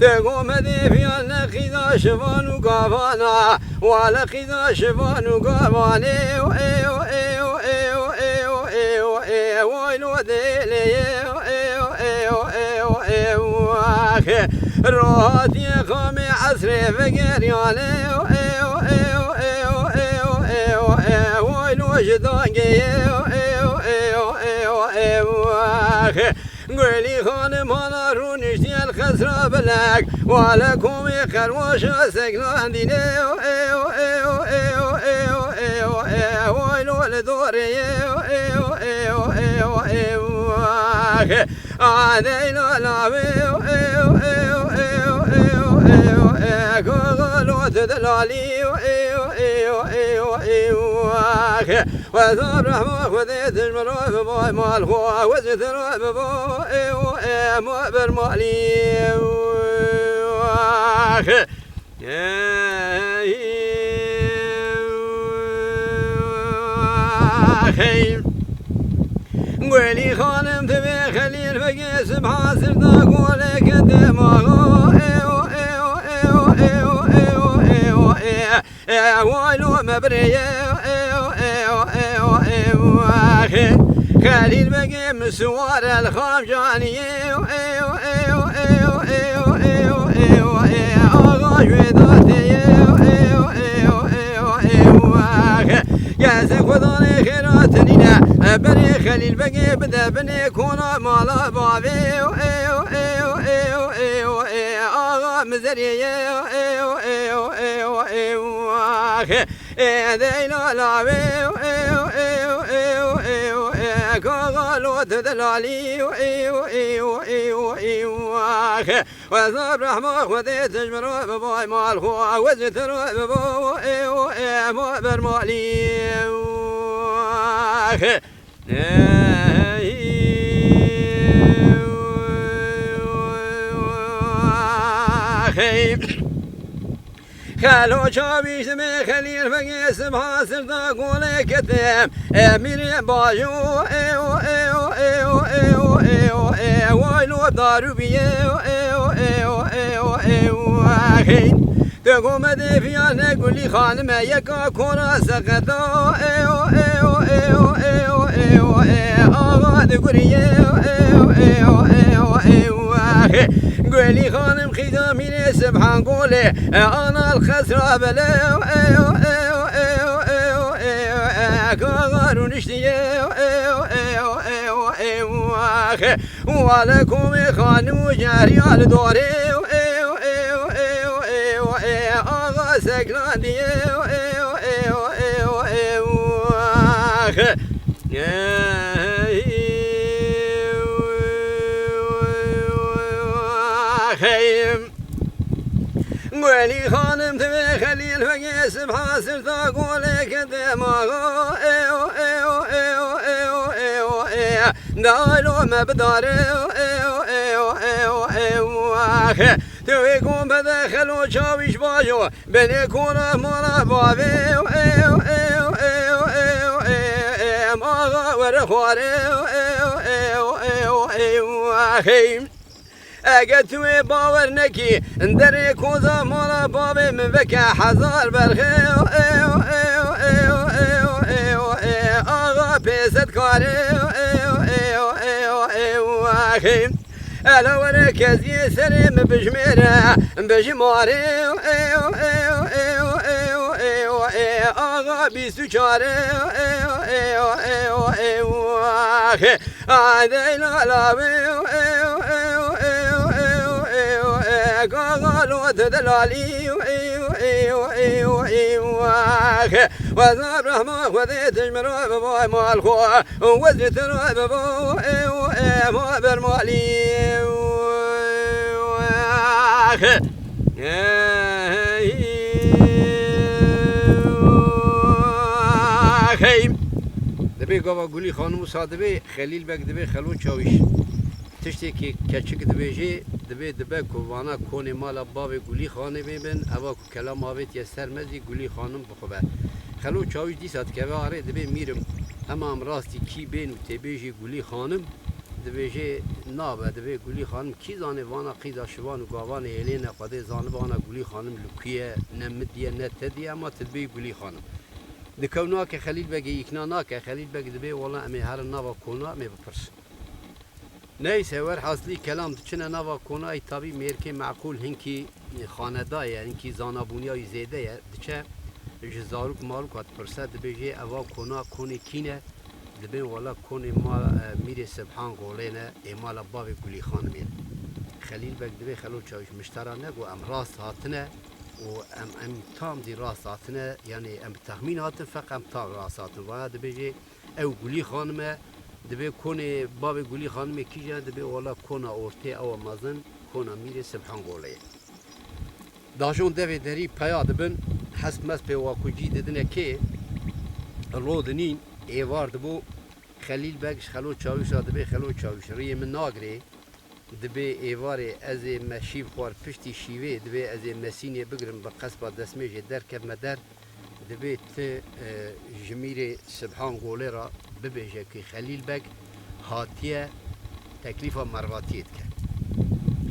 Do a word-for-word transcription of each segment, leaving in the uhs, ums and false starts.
Te gome dê viyan ne qîza şivan û gavana. Wale qîza şivan û gavanê, ew, ew, ew, ew, ew, way lo dêlê, ew, ew, ew, ew, ew, axe. Rohatiye xamê esrê vegeryane, ew, ew, ew, ew, ew, ew, ew, way lo ji dangê, ew, ew, ew, ew, ew, axe. Gulî xanim hala rûniştiye li qesra bilek, wale komê qerwaşa seklandîne, ew, ew, ew, ew, ew, ew, ew, ew, ew, ew, lo li dorê, ew, ew, ew, ew, ew, axe. Adeyla lawê, ew, ew, ew, ew, ew, ew, ew, ew, kaxa lo tu dilalî, ew, ew, ew, ew, ew, axe. Wezab rehma Xwedê tij min re bibo, mal xwe wez ji te re bibo, ew, ew, ma ber malî, ew, axe. Ey, axe. Gulî xanim divê Xelîl Begê sibha sirda goleke demaxa, ew, ew, ew, ew, ew, ew, ew, ew. Ew, ay lo me birê, ew, ew, ew, ew, ew, axê. Xelîl Begê min siwar el xam canî, ew, ew, ew, ew, ew, ew, ew, ew, axa ji wê datê, ew, ew, ew, ew, ew, axê. Kesê Xudanê xêra tinîne, berê Xelîl Begê bide binê kona mala bavê, ew, ew, ew, ew, ew, ew, axa mizerê, ew, ew, ew, ew, ew, axê. Ê, dey la la wê, ew, ew, ew, ew, ew, e, kaxa lo tu dilalî, ew, ew, ew, ew, ew, axe. Wezab rehma Xwedê tij min re bibo, mal xwe wez ji te re bibo, ew, e, ma ber malî, ew, axe. Xelo çavîştime Xelîl Begê sibha sirda golê ketim. Emîrê bajo, ew, ew, ew, ew, ew, ew, e, way lo darû bîye, ew, ew, ew, ew, axê. Tu gome dê viya ne Gulî xanime yeka kora seqeta, ew, ew, ew, ew, ew, e, axa diguriye, ew, ew, ew, ew, axê. Gulî xanim xîda mîrê Sibhan Golê, e, anal xesra belew, ew, ew, ew, ew, ew, e, kaxa rûniştiye, ew, ew, ew, ew, axê. Wale komê xanim û ceriya li dorê, ew, ew, ew, ew, ew, e, axa seklandî, ew, ew, ew, ew, ew, axe. Axeyim. Welî xanim divê Xelîl Begê sibha sirda golê kete maxa. Ew, ew, ew, ew, ew, ew. Daylo me bidare. Ew, ew, ew, ew, axe. Tu wê gom bede xelo çawîş bajo. Benê kona mala bavê. Ew, ew, ew, ew, ew, ew. Maxa were xware. Ew, ew, ew, ew, axe. Ege tu wê bawer nekî, derê koza mala bavê min veke hezar berxê, ew, ew, ew, e, axa pêset kare, ew, ew, ew, ew, axê. Ela were keziyê serê min bijmêre, bijimare, ew, ew, ew, ew, ew, e, axa bîst û çar, ew, ew, ew, ew, ew, axê. Adey lala, ew, ew, ew, e, gaxa lo tu delalî, ew, Eywa, eywa, eywa. Wezar rehma Xwedê tij min re bibo mal xwe. Wezî tu re bibo, eywa, eywa, ber malî. Hey. Dibê gava Gulî Xanim wisa dibê, Xelîl Beg dibê Xelo Çawîş. Tiştekî keçik dibêjê, dibê dibe ku vana konê mala bavê Gulî Xanimê bin, eva ku kelam avêtiye ser me zî Gulî Xanim bixwe be. Xelo Çawîş dîsa dikeve arê, dibê mîrim, hema em rastî kî bên û tê bêjî Gulî Xanim, dibêjê nabe, dibê Gulî Xanim kî zanê vana qîza şivan û gavanê hêlê ne, Xwedê zanibe ana Gulî Xanim li ku ye, ne min diye, ne te diye, ema tu dibêyî Gulî Xanim. Dikew nake Xelîl Begê îkna nake, Xelîl Beg dibê wela em ê herin nava kona, em ê bipirsin. Neyse, werhasilî kelam diçine nava konayî, tabî mêrkê meqûl hinkî xanedayê, hinkî zanabûniya wî zêde ye, diçe ji zarok marok hat pirse, dibêjê eva kona konê kî ne? Dibên wela konê ma, e, Mîrê Sibhan Golê ne, ê mala bavê Gulî Xanimê ne. Xelîl Beg dibê Xelo Çawîş miştera ne, got em rast hatine û em, em tam zî rast hatine, yanî em bi texmîn hatin, feqet em tam rast hatin. Vana dibêjê, Ew Gulî Xanim e, dibê konê bavê Gulî Xanimê kîjan e, dibê wela kona ortê ew e mezin, kona Mîrê Sibhan Golê ye. Dajon devê derî peya dibin, hesp mesp pê wakûcî didine kê, lo dinîn, êvar dibû, Xelîl Beg ji Xelo Çawîş re dibê, Xelo Çawîş, riyê min nagirê, Dibê êvarê ez ê me şîv xwar piştî şîvê, dibê ez ê mesînê bigirim bi qespa destmêjê derkevme der, dibê ti, e, ji Mîrê Sibhan Golê re bibêje ku Xelîl Beg hatiye teklîfa mervatiyê dike.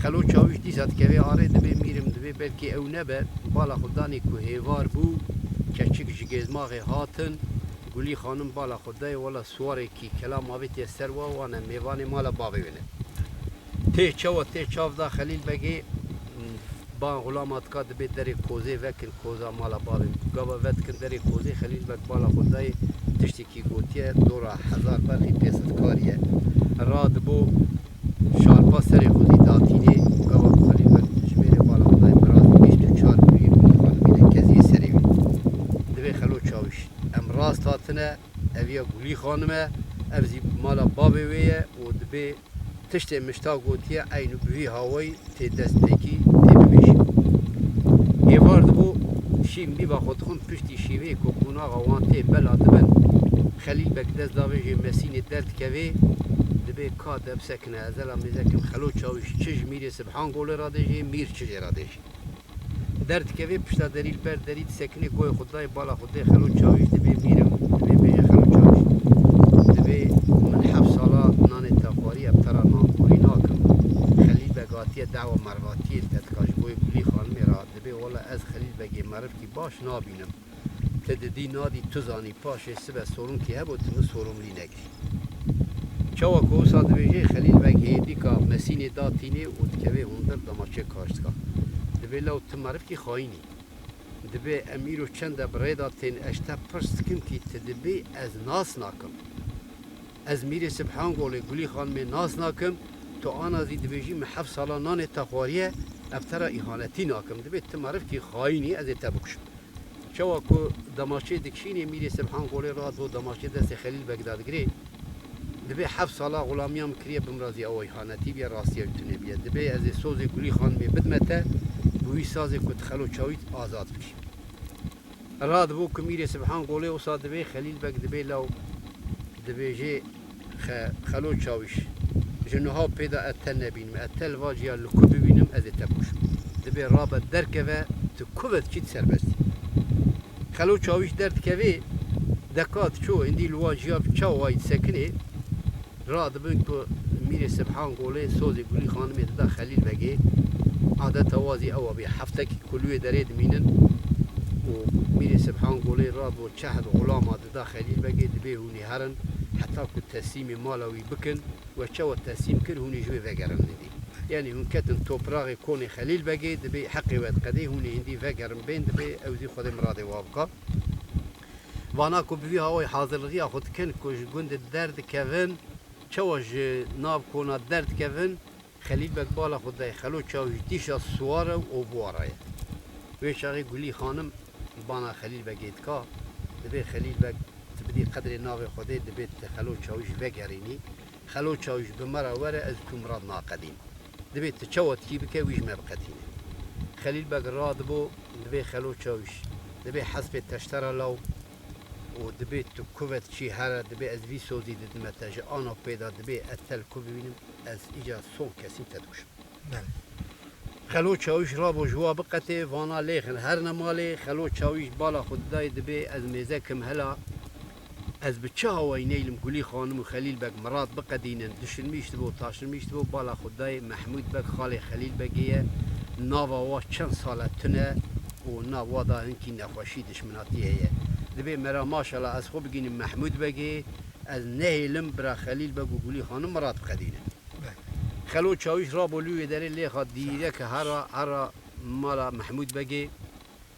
Xelo Çawîş dîsa dikeve arê, dibê mîrim, dibê belkî ew nebe, bala xwe danê ku hêvar bû, keçik ji Gêzmaxê hatin, Gulî Xanim bala xwe dayê, wela siwarekî kelam avêtiye ser wa, wan e mêvanê mala bavê wê ne. Tê çawa tê çav da Xelîl Begê, ban xulama dika dibê derê kozê vekin, koza mala bavê min. Gava vedikin derê kozê, Xelîl Beg bala xwe dayê, tiştekî gotiye, dora hezar berxî pê sedkarî ye. Radibû şarpa serê xwe zî datînê, gava ku Xelîl Beg ji mêrê bala xwe dayê, bi rastî bîst û çar biriyê Gulî Xanimê ne, keziyê serê wî. Dibê Xelo Çawîş, em rast hatine, Ev ya Gulî Xanim e, ev zî mala bavê wê ye û dibê tiştê mişta gotiye eyn û bi vî hawayî tê destpêkî tê bibêjî. Êvar dibû şîv mîva xwe dixwin piştî şîvê ku qonaxa wan tê bela dibin, Xelîl Beg dest davêjê mesînê derdikevê, dibê ka de bisekine, ez ela mêzekim Xelo Çawîş çi ji Mîrê Sibhan Golê radêjê, Mîr çi jê radêjê. Derdikevê pişta derî li ber derî disekinê goyê xwe dayê bala xwe dê Xelo Çawîş dibê mîrim, dibê bêje Xelo Çawîş. Dibê min heft sala nanê te xwarî, ev te ra nanxwarî nakim. Xelîl Beg hatiye dawa mervatiyê li te dika ji bo yê Gulî Xanimê ra, dibê wela ez Xelîl Begê merivkî baş nabînim. Tu didî nadî, tu zanî, paşê sibe sorûnkî hebo, tu min sorumlî negirî. Çawa ku wisa dibêjê, Xelîl Beg hêdîka mesînê da tînê û dikevê hundir damaçê karştika. Dibê law tu merivkî xayîn î. Dibê em îro çend e bi rê de tên, ez ji te pirs dikim kî tu dibê ez nas nakim. Ez Mîrê Sibhan Golê Gulî Xanimê nas nakim, tu ana zî dibêjî min heft sala nanê te xwariye, ev te re îhanetî nakim. Dibê tu merivkî xayîn î, ez ê te bikuşim. Çawa ku demaçê dikişînê Mîrê Sibhan Golê radibo demaçê destê Xelîl Beg de digirê, dibê heft sala xulamiya min kiriye, bi min re zî ew îhanetî bîye, rastiya wî tune bîye. Dibê ez ê sozê Gulî Xanimê bidime te, bi wî sazê ku tu Xelo Çawîş azad bikî. Radibo ku Mîrê Sibhan Golê wisa dibê, Xelîl Beg dibê law dibêjê, Xe-, Xelo Çawîş, ji niha pê de ez te nebînim, ez te li va ciya li ku bibînim, ez ê te bikuşim. Dibê rabe derkeve, tu ku ve diçî, tu serbest î. Xelo Çawîş derdikevê, deka diço, hindî li wa ciya bi çawa wayî disekinê, radibin ku Mîrê Sibhan Golê sozê Gulî Xanimê dida Xelîl Begê, adeta wa zî ew bî, heftekî ku li wê derê dimînin û Mîrê Sibhan Golê radibo çehd xulama dida Xelîl Begê, dibê hûn ê herin, heta ku teslîmê mala wî bikin, we çawa teslîm kir, hûn ê ji wê vegerin hindî. Yanî hûn ketin topraxê konê Xelîl Begê, dibê heqê we diqedê, hûn ê hindî vegerin bên, dibê ew zî Xwedê miradê wa bika. Vana ku bi vî hawayî hazirlixiya xwe dikin ku ji gundê derdikevin, çawa ji nav kona derdikevin, Xelîl Beg bala xwe dayê Xelo Çawîş dîşa siwar e û bi wa re ye. Wê çaxê Gulî xanim bana Xelîl Begê dika, dibê Xelîl Beg, tu bidî qedrê navê Xwedê, dibê tu Xelo Çawîş vegerînî. Xelo Çawîş bi me re were, ez tu mirad naqedîn. Dibê tu çawa dikî bike, wî ji me biqetîne. Xelîl Beg radibo, dibê Xelo Çawîş, dibê hespê te ji te re law û dibê tu ku ve diçî here, dibê ez vî sozî didime te, ji ana pê de dibê ez te li ku bibînim, ez îca son kesî te dikuşim. Belê. Xelo Çawîş rabo ji wa biqetê, vana lêxin herne malê. Xelo Çawîş bala xwe didayê, dibê ez mêze kim hela, ez bi çi hawayî neylim Gulî xanim û Xelîl Beg mirad biqedînin, dişilmîş dibo, taşilmîş dibo, bala xwe dayê Mehmûd Beg, xalê Xelîl Begê ye, nava wa çend sal e tune û nav wa da hinkî nexweşî, dişminatî heye. Dibê mera maşala ez xwe bigînim Mehmûd Begê, ez nehêlim bira Xelîl Beg û Gulî xanim mirad biqedînin. Belê. Xelo Çawîş rabo li wê derê lêxa dîreke hera, hera mala Mehmûd Begê.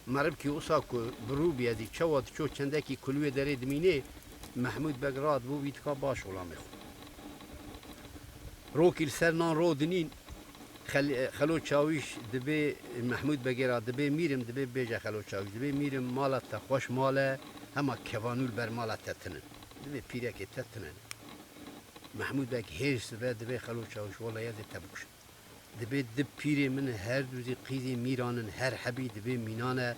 Merivkî wisa ku bi rû bî, ez ê çawa diço çendekî ku li wê derê dimînê, Mehmûd Beg radibû, wî dika baş xulamê xwe. Rokî li ser nan ro dinîn, Xel-, Xelo Çawîş dibê Mehmûd Begê ra dibê mîrim, dibê bêje Xelo Çawîş, dibê mîrim mala te xweş mal e, hema kevanû li ber mala te tinin. Dibê pîrekê te tine ne. Mehmûd Beg hêrs dibe, dibê Xelo Çawîş, wela ez ê te bikuşim. Dibê di pîrê min her du zî qîzê mîran in, her hebî dibê mînan e,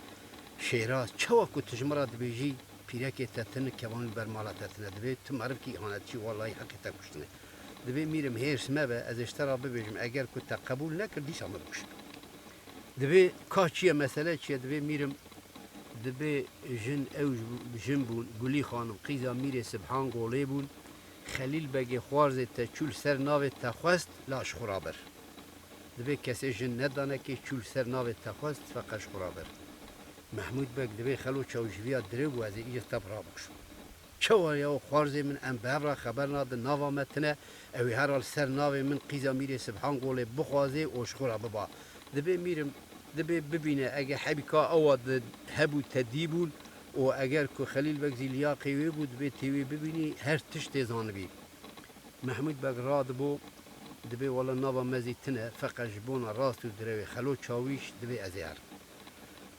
şêra. Çawa ku tu ji min re dibêjî, pîrekê te tine, kevanû li ber mala te tine, dibê tu merivkî îhanet çî, wellahî heqê te kuştine. Dibê mîrim hêrs mebe, ez ê ji te re bibêjim, eger ku te qebûl nekir, dîsa min bikuşin. Dibê ka çi ye, mesele çi ye? Dibê mîrim, dibê jin ew ji-, jin bûn, Gulî xanim, qîza mîrê Sibhan Golê bûn. Xelîl Begê xwarzê te çû li ser navê te xwest, la ji xwe re bir. Dibê kesê jin nedanekê, çû li ser navê te xwest, feqe ji xwe re bir. Mehmûd Beg dibê Xelo Çawîş, ji viya dirê bû, ez ê îca te bi ra bikuşim. Çawa ya xwarzê min, em bi hev re xeber nadin, nava me tine, ew ê hera li ser navê min qîza mîrê Sibhan Golê bixwazê û ji xwe re biba. Dibê mîrim, dibê bibîne, ege hebîka ewa di hebû te dîbûn û eger ku Xelîl Beg zî liyaqê wê bû, dibê tê wê bibînî, her tişt tê zanibî. Mehmûd Beg radibo, dibê wela nava me zî tine, feqe ji bona rast û direwê Xelo Çawîş dibê ez ê herim.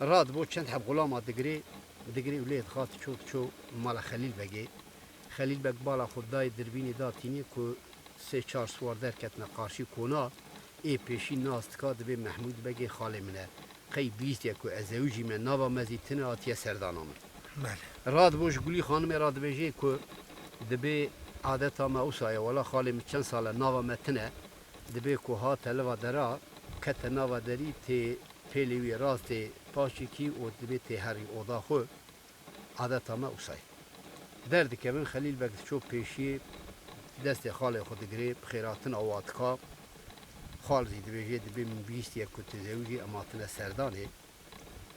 Radibo çend heb xulama digirê, digirê û lê dixa, diço, diço mala Xelîl Begê. Xelîl Beg bala xwe dayê dirbînê, da tînê ku sê çar siwar derketine qarşî kona, ê pêşî nas dika, dibê Mehmûd Begê xalê min e. Qey bihîstiye ku ez zewicîme, nava me zî tine, hatiye serdana min. Belê. Radibo ji Gulî xanimê re dibêjê ku dibê adeta me wisa ye, wela xalê min çend sal e nava me tine, dibê ku hate liva dera, kete nava derî, tê pêlê wî rastê paşîkî û dibê tê herî oda xwe. Adeta me wisa ye. Derdikevin, Xelîl Beg diço pêşiyê, destê xalê xwe digirê, bi xêratina wa dika. Xal zî dibêjê, dibê min bihîstiye ku tu zewicî, em hatine serdanê.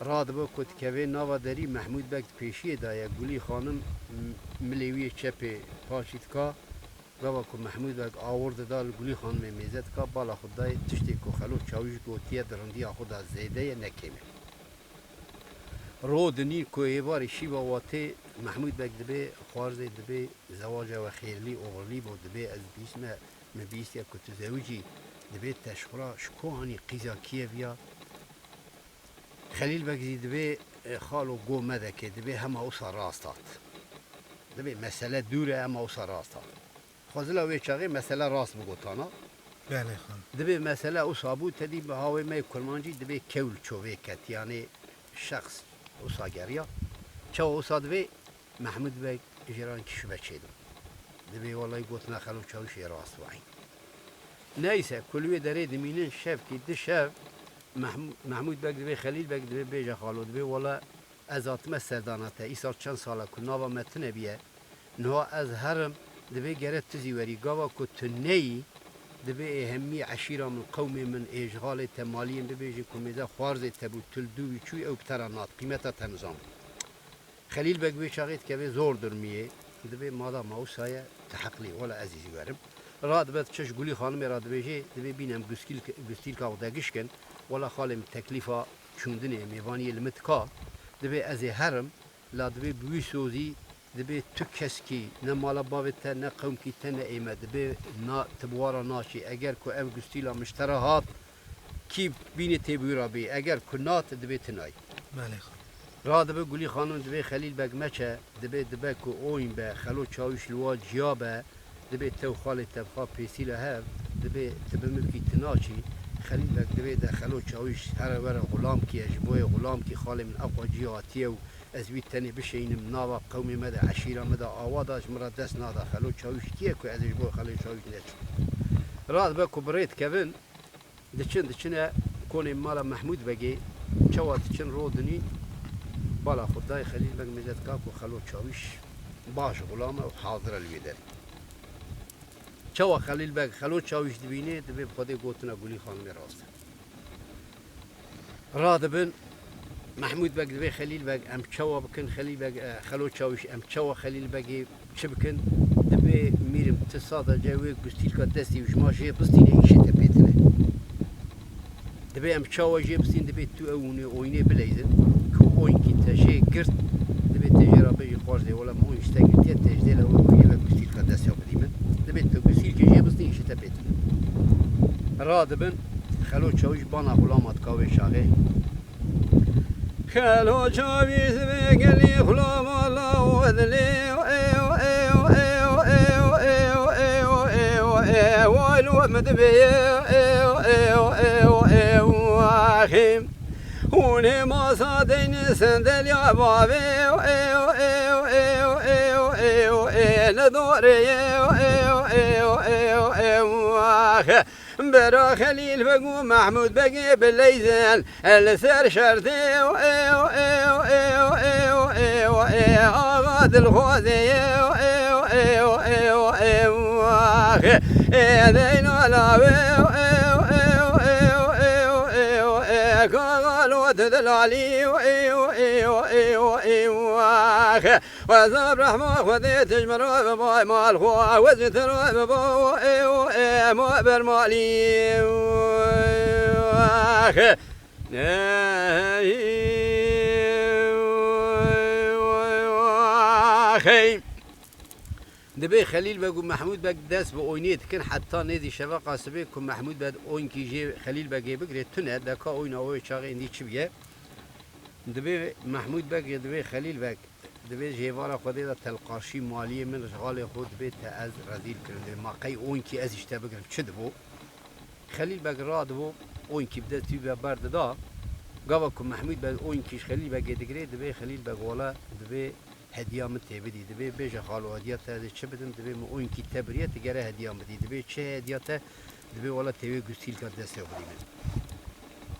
Radibe ku dikevê nava derî, Mehmûd Beg di pêşiyê de ye, Gulî xanim m-, milê wî yê çepê paşî dika. Gava ku Mehmûd Beg awir dida li Gulî xanimê mêze dika, bala xwe dayê, tiştê ku Xelo Çawîş gotiye di rindiya xwe de zêde ye, ne kêm e. Ro dinî ku êvarê şîva wa tê, Mehmûd Beg dibê, xwarzê dibê, zewaca we xêrlî, oxirlî bo, dibê ez bihîstime, min bihîstiye ku tu zewicî, dibê te ji xwe re ji ku anî, qîza kî ye viya? Xelîl Beg zî dibê, e, xalo, go me deke, dibê hema wisa rast hat. Dibê mesele dûr e, hema wisa rast hat. Xwezila wê çaxê mesele rast bigotana. Belê xan. Dibê mesele wisa bû, te dî bi hawê me yê kurmancî dibê kew li çovê ket, yanê şexs wisa geriya. Çawa wisa dibê, Mehmûd Beg jêran kî şibe çêdibû. Dibê welay gotina Xelo Çawîşê rast wayî. Neyse, ku li wê derê dimînin, şevkî di şev Mehmû-, Mehmûd Beg dibê, Xelîl Beg dibê, bêje xalo, dibê wela ez hatime serdana te, îsal çend sal e ku nava me tune bîye, niha ez herim, dibê gere tu zî werî, gava ku tu neyî, dibê ê hemî eşîra min, qewmê min, ê ji xalê te maliyên bibêjin ku mêze xwarzê te bû, tu li dû wî çûyî, ew bi te re nat, qîmeta te nizan bû. Xelîl Beg wê çaxê dikeve zor durmiyê, dibê madama wisa ye, tu heqlî, wela ez î zî werim. Radibe diçe ji Gulî xanimê re dibêjê, dibê bînem gustîlk-, gustîlka xwe de gişkin, wela xalê min teklîfa çûndinê, mêvaniyê li min dika, dibê ez ê herim, la dibê bi wî sozî, dibê tu keskî, ne mala bavê te, ne qewmkî te, ne ê me, dibê na, tu bi wa re naçî. Eger ku ev gustîla min ji te re hat, Kî bînê tê bi wî re bî, eger ku nat, dibê tu nayî. Belê. Radibe Gulî Xanim, dibê Xelîl Beg meçe, dibê dibe ku oyn be, Xelo Çawîş li wa ciya be, dibê tew xalê te bixwe pêsîla hev, dibê tu bi min bikî tu naçî. Xelîl Beg dibê de Xelo Çawîş here were xulamkî ye, ji boyê xulamkî xalê min eqwa cî hatiye û ez wî tenê bişeyînim nava qewmê me de, eşîra me de, awa da ji min re dest nada. Xelo Çawîş kî ye ku ez ê ji bo Xelo Çawîş neçim? Radibe ku bi rê dikevin, diçin, diçine konê mala Mehmûd Begê, çawa diçin ro dinî, bala xwe dayê Xelîl Beg mêze dika ku Xelo Çawîş baş xulam e û hazir e li wê derê. Çawa Xelîl Beg Xelo Çawîş dibînê, dibê bi Xwedê gotina Gulî Xanimê rast e. Radibin, Mehmûd Beg dibê Xelîl Beg, em çawa bikin Xelîl Beg, e, Xelo Çawîş, em çawa Xelîl Begê çi bikin? Dibê mîrim tu sadece wê gustîlka destê wî ji ma jê bistîne, îşê te pê tune. Dibê em çawa jê bistîn, dibê tu ew hûnê oynê bileyzin, ku oynkî te jê girt, dibê te jê re bêjî xwarzê, wela min oyn ji te girtiye, te ji dê le wê oynê ve gustîlka destê xwe bidî min. Dibê tu gustîlkê jê bistîn, îşê te pê tune. Radibin, Xelo Çawîş bana xulama dika wê çaxê. Xelo Çawîş dibê gelî xulama la û dilê, ew, ew, ew, ew, ew, ew, ew, ew, ew, ew, ew, ew, ew, ew, ew, ew, ew, ew, ew, axê. Hûn ê masa deynin sendeliya bavê, ew, ew, ew, ew, ew, ew, ew, ê, li dorê, ew, ew, ew, ew, ew, axe. Bera Xelîl Beg û Mehmûd Begê bileyzin, li ser şertê, ew, ew, ew, ew, ew, ew, ê, axa dilxwazê, ew, ew, ew, ew, ew, axe. Ê, deyna lawê, ew, ew, ew, ew, ew, ew, ê, kaxalo tu dilalî, ew, ew, ew, ew, ew, axe. Wezab rehma Xwedê tu ji min re bibay mal xwe, wez ji tu re bibo, ew, ê, ma bermalî, axe. Xey. Dibê Xelîl Beg û Mehmûd Beg dest bi oynê dikin, heta nêzî şeveqa sibê ku Mehmûd Beg oynkî jê Xelîl Begê bigirê tune, deka oyna wê çaxê êndî çi biye? Dibê Mehmûd Beg, dibê Xelîl Beg, dibê ji hêvara Xwedê de telqarşî maliyê min ji xalê xwe dibê te ez rezîl kirim. Dibê ma qey oynkî ez ji te bigirim, çi dibo? Xelîl Beg radibo, oynkî bi dest wî ve berdida. Gava ku Mehmûd Beg oynkî ji Xelîl Begê digirê, dibê Xelîl Beg wala dibê hediya min tê bidî. Dibê bêje xalo, hediya te ez ê çi bidim? Dibê min oynkî te biriye, tu gere hediya min bidî. Dibê çi hediya te? Dibê wala tê wê gustîlka destê xwe bidî min.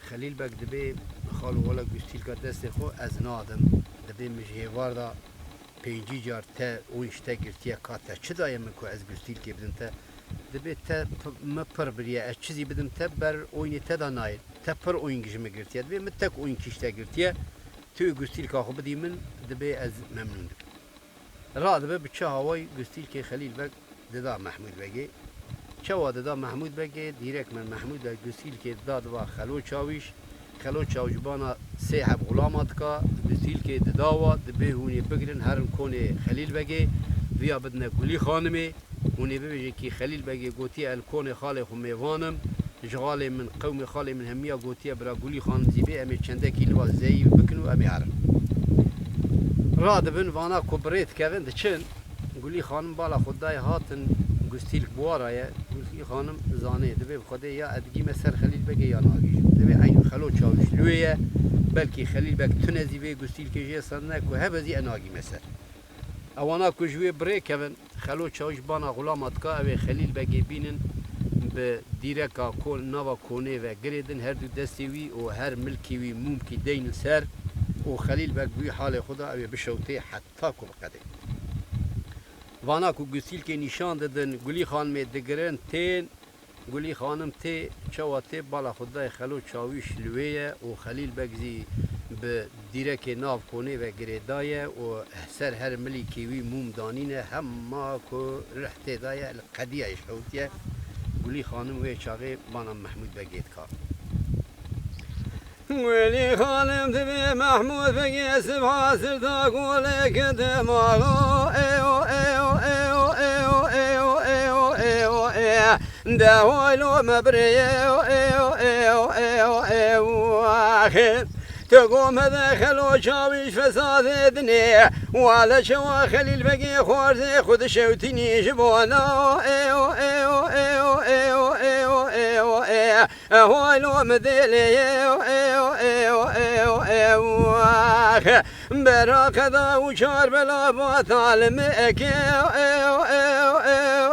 Xelîl Beg dibê xalo, wala gustîlka destê xwe ez nadim. Dibê min ji hêvar da pêncî car te oyn ji te girtiye, ka te çi daye min ku ez gustîlkê bidim te? Dibê te p-, min pir biriye, ez çi zî bidim te, ber oynê te da nayê. Te pir oyn ji min girtiye. Dibê min tek oynkî ji te girtiye. Tu gustîlka xwe bidî min, dibê ez memnûn dibim. Radibe bi çi hawayî gustîlkê Xelîl Beg dida Mehmûd Begê. Çawa dida Mehmûd Begê? Dîrek min Mehmûd Beg gustîlkê dida diva Xelo Çawîş. Xelo Çawîş bana sê heb xulama dika, gustîlkê dida wa, dibê hûn ê bigirin herin konê Xelîl Begê, viya bidine Gulî Xanimê. Hûn ê bibêjin kî Xelîl Begê gotiye, ez li konê xalê xwe mêvan im, ji xalê min, qewmê xalê min hemiya gotiye, bira Gulî Xanim zî bê, em ê çendekî li va zeyî bikin û em ê herin. Radibin, vana ku bi rê dikevin diçin, Gulî Xanim bala xwe dayê hatin, gustîlk bi wa re ye. Gulî Xanim zanê, dibê bi Xwedê ya ez digîme ser Xelîl Begê ya nagihîjim. Dibê eynî Xelo Çawîş li wê ye, belkî Xelîl Beg tune zî vê gustîlkê jê sendine ku hebe zî ez nagihîme ser. Ewana ku ji wê bi rê kevin, Xelo Çawîş bana xulama dika, ew ê Xelîl Begê bînin, bi dîreka kon-, nava konê ve girêdin, her du destê wî û her milkê wî mûmkî deynin ser û Xelîl Beg bi wî halê xwe de ew ê bişewtê heta ku biqedê. Vana ku gustîlkê nîşan didin, Gulî Xanimê digirin, tên, Gulî Xanim tê, çawa tê, bala xwe dayê Xelo Çawîş li wê ye û Xelîl Beg zî bi dîrekê nav konê ve girêdaye û ser her milîkê wî mûm danîne, hema ku rih tê daye, li qediya jî şewtiye. Gulî Xanim wê çaxê bana Mehmûd Begê dika. Welî Xanim dibê Mehmûd Begê sibha sirta golê kete maxa. Ew, ew, ew, ew, ew, ew, ew, ew, ew, ew, ew. De hoylo me birê, ew, ew, ew, ew, ew, axê. Tu go me de xelo çawîş fesadê dinê. Wale çewa Xelîl Begê xwarzê xwe dişewtînî ji bona, ew, ew, ew, ew, ew, ew, ew, ew. E hoylo me dêlê, ew, ew, ew, ew, ew, axê. Bera qeda û çar bela batal me eke, ew, ew, ew, ew,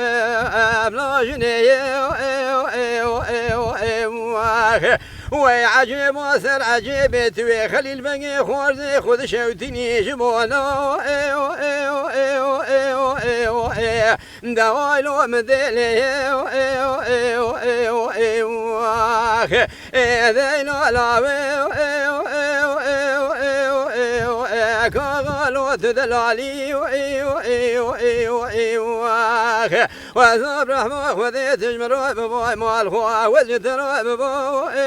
ew, ev lajinê, ew, ew, ew, ew, ew, ax. Wey ecêba ser ecêbê tu wê Xelîl Begê xwarzê xwe dişewtînî ji bona, ew, ew, ew, ew, ew, ew, ew. Dewaylo min dêlê, ew, ew, ew, ew, ew, ax. Ê deyla lawê, ew, ew, ew, ew, ew, ew, e, kaxalo tu delalî, ew, ew, ew, ew, ew, ax. Wezab rehma Xwedê tu ji min re bibo, mal xwe wez ji te re bibo,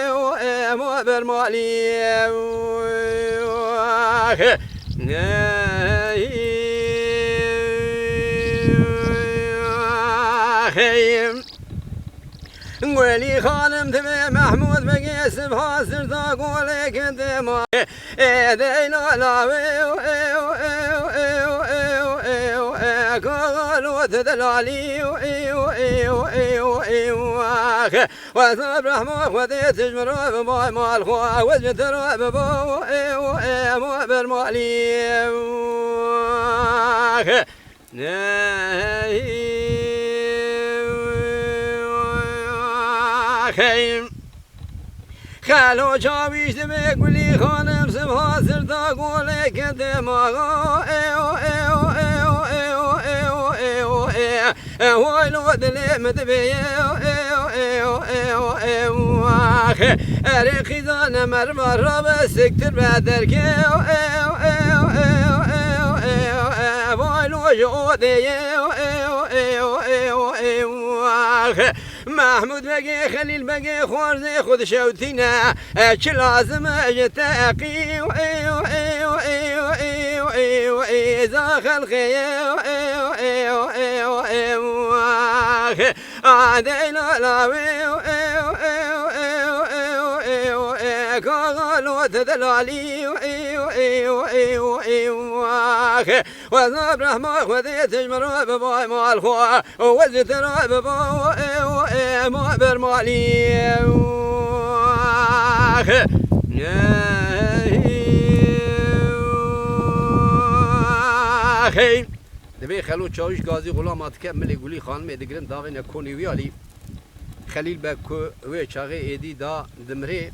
ew, ew, ma ber malî, ew, ax. Axê. Gulî xanim divê Mehmûd Begê sibha sirda golê gindê ma. Ê deyla lawê, ew, ew, ew, e, kaxalo tu delalî, ew, ew, ew, ew, ax. Wezab rehma Xwedê tu ji min re bibo, mal xwe wez ji te re bibo, ew, ew, ma ber malî, ew, ax. Nehî, axê. Xelo çawîş divê Gulî xanim sibha sirda golê gindê maxa, ew, ew, ew, ew, ew, ew, ew, e. E, waylo dilê min divê, ew, ew, ew, ew, ew, ax. Erê qîzane merva rabe siktir be derkê, ew, ew, ew, ew, ew, ew, e, waylo ji odê, ew, ew, ew, ew, ew, ax. Mehmûd Begê, Xelîl Begê, xwarzê xwe dişewtîne. E, çi lazim e ji te eqî, ew, ew, ew, ew, ew, ew, ê, za xelqê, ew, ew, ew, ew, ew, ax. A, deyla lawê, ew, ew, ew, ew, ew, ew, e, kaxalo te delalî, ew, ew, ew, ew, ew, ax. Wezab rehma Xwedê tu ji min re bibo, mal xwe wez ji te re bibo, ew, ew, ma ber malî, ew, ax. Nehî, axê. Divê Xelo Çawîş gazî xulama dike, milê Gulî xanimê digirin, davêne konê wî alî. Xelîl Beg ku wê çaxê êdî da dimirê,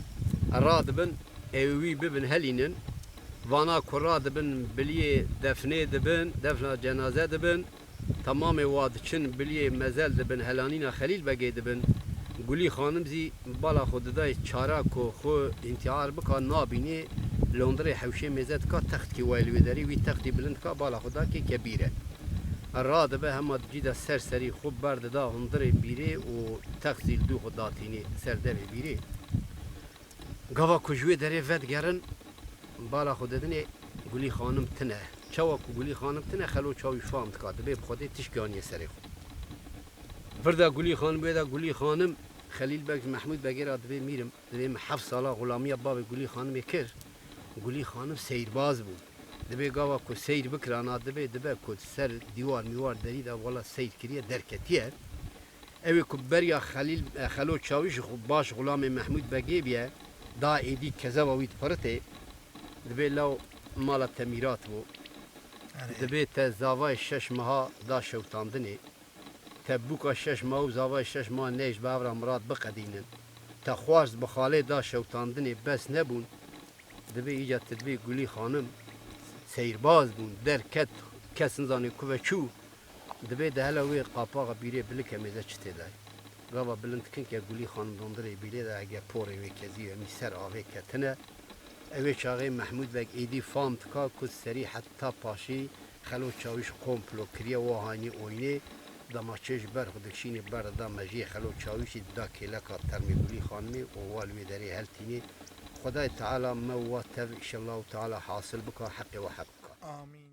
radibin, ew wî bibin helînin. Vana ku radibin, biliyê defnê dibin, defna cenaze dibin. Temamê wa diçin, biliyê mezel dibin, helanîna Xelîl Begê dibin. Gulî xanim zî bala xwe didayê çara ku xwe întîhar bika, nabînê, li hundirê hewşê mêze dika, textkî wayê li wê derê, wî textî bilind dika, bala xwe da kê ke bîre. Radibe hema di cî de ser serî xwe berdida hundirê bîrê û text zî li dû xwe datînê ser devê bîrê. Gava ku ji wê derê vedigerin, bala xwe didinê Gulî xanim tine. Çawa ku Gulî xanim tine, Xelo Çawîş fam dika, dibê bi Xwedê tişk aniye serê xwe. Vir de Gulî xanim, wê de Gulî xanim, Xelîl Beg ji Mehmûd Begê re dibê mîrim, dibê min heft sala xulamiya bavê Gulî xanimê kir. Gulî xanim seyrbaz bû. Dibê gava ku seyr bikirana, dibê dibe ku ser dîwar mîwar derî de wela seyr kiriye, derketiye. Ew ê ku beriya Xelîl, e, Xelo Çawîş xu-, baş xulamê Mehmûd Begê biye, da êdî kezeva wî dipiritê, dibê law mala te mîrat bû. Erê. Dibê te zavayê şeş meha da şewitandinê. Te bûka şeş meha û zavayê şeş meha neyş bi hev re mirad biqedînin. Te xwest bi xalê da şewitandinê, bes nebûn. Dibê îca tu dibê Gulî xanim seyrbaz bûn, derket, kes nizanê ku ve çû. Dibê di hela wê qapaxa bîrê bilike mêze çi tê de ye. Gava bilind dikin ke Gulî xanim di hundirê bîrê de hege porê wê kezî û hemî ser avê ketine. Ewê çaxê Mehmûd Beg êdî fam dika ku serî heta paşî Xelo Çawîş komplo kiriye, wa hanî oynê, dema çê ji ber xwe dikişînê ber dida mejiyê Xelo Çawîşî, dida kêleka termê Gulî xanimê û wa li wê derê heltînê. Xwedayê Teala me û wa tev, înşellahu Teala, hasil bika, heqê wa heq bika. Amîn.